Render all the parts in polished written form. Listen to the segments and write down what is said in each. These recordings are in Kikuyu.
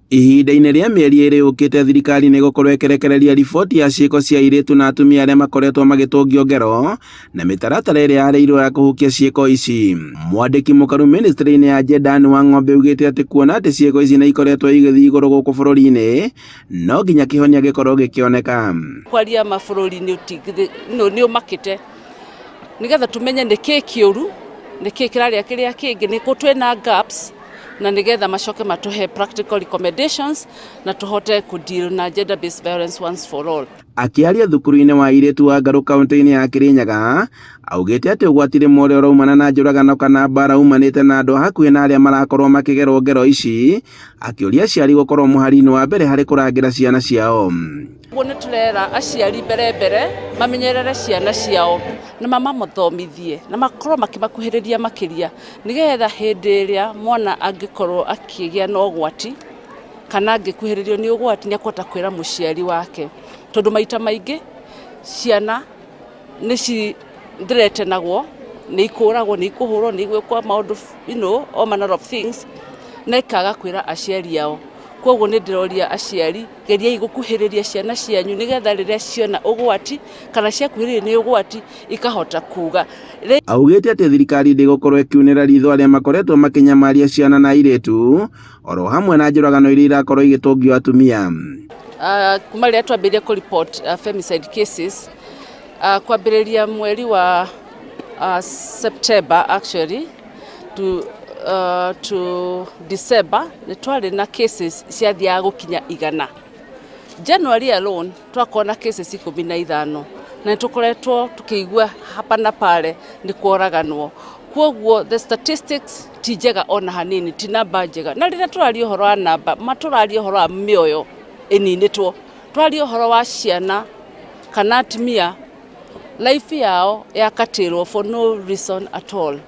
Ihinda-inĩ rĩa mĩeri ĩrĩ yũkĩte, thirikari nĩ ĩgũkorwo ĩkĩrekereria riboti ya ciĩko cia airĩtu na atumia arĩa makoretwo magĩtũngio ngero na mĩtaratara ĩrĩa yarĩirwo ya kũhukia ciĩko ici. Mwandĩki mũkaru ministry-inĩ ya Gender Anne Wang'ombe augĩte atĩ kuona atĩ ciĩko ici nĩ ikoretwo igĩthiĩ igũrũ gũkũ bũrũri-inĩ, no nginya kĩhonia gĩkorwo gĩkĩoneka. Kwaria ma, bũrũri nĩ ũmakĩte, nĩgetha tũmenye nĩ kĩ kĩũru, nĩ kĩ kĩrarĩa kĩrĩa kĩngĩ, nĩ kũ twĩna gaps, na nĩgetha macoke matũhe practical recommendations na tũhote kũ deal na gender based violence once for all. Akĩaria thukuru-inĩ wa airĩtu wa Ngarũ kaunti-inĩ ya Kirinyaga, augĩte atĩ ũgwati rĩmwe ũrĩa ũraumana na njũragano kana mbara umanĩte na andũ a hakuhĩ na arĩa marakorwo makĩgerwo ngero ici, akĩũria aciari gũkorwo mũhari-inĩ wa mbere harĩ kũrangĩra ciana ciao. Ũguo nĩ tũrera aciari mbere mbere mamenyerere ciana ciao na mamathomithie na makorwo makĩmakuhĩrĩria makĩria, nĩgetha hĩndĩ ĩrĩa mwana angĩkorwo akĩgĩa na ũgwati kana angĩkuhĩrĩrio nĩ ũgwati, nĩ akũhota kwĩra mũciari wake, tondũ maita maingĩ ciana nĩ cithreatenagwo, nĩ ikũragwo, nĩ ikũhũrwo, nĩ igwĩkwo maũndũ, all manner of things, na ikaga kwĩra aciari ao. Koguo nĩ ndĩroria aciari, geriai gũkuhĩrĩria ciana cianyu, nĩgetha rĩrĩa ciona ũgwati kana ciakuhĩrĩrio nĩ ũgwati ikahota kuga. Augĩte atĩ thirikari ndĩgũkorwo ĩkiunĩra ritho arĩa makoretwo makĩnyamaria ciana na airĩtu, oro hamwe na njũragano iria irakorwo igĩtũngio atumia. Kuma rĩrĩa twambĩrĩrie kũ report femicide cases, kwambĩrĩria mweri wa September actually to December, nĩ twarĩ na cases ciathiaga gũkinya 100. January alone twakorwo na cases 15, na nĩ tũkoretwo tũkĩigua hapa na pale nĩ kworaganwo. Koguo the statistics ti njega ona hanini, ti namba njega. Na rĩrĩa tũraria ũhoro wa namba, ma tũraria ũhoro wa mĩoyo ĩninĩtwo, tũraria ũhoro wa ciana kana atumia life yao yakatĩrwo for no reason at all.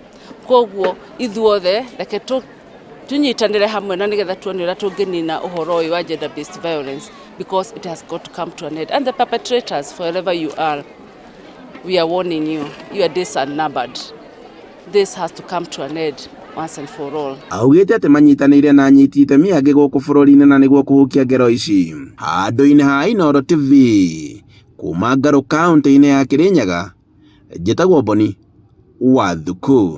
Koguo ithuothe reke tunyitanĩre hamwe na nĩgetha tuone ũrĩa tũngĩnina ũhoro ũyũ wa gender based violence, because it has got to come to an end, and the perpetrators, wherever you are, we are warning you, your days are numbered. This has to come to an end once and for all. Augĩte atĩ manyitanĩire na anyiti itemi angĩ gũkũ bũrũri-inĩ na nĩguo kũhukia ngero ici. Handũ-inĩ ha Inooro TV kuma Ngarũ kaunti-inĩ ya Kirinyaga, njĩtagwo Boni wa Thuku.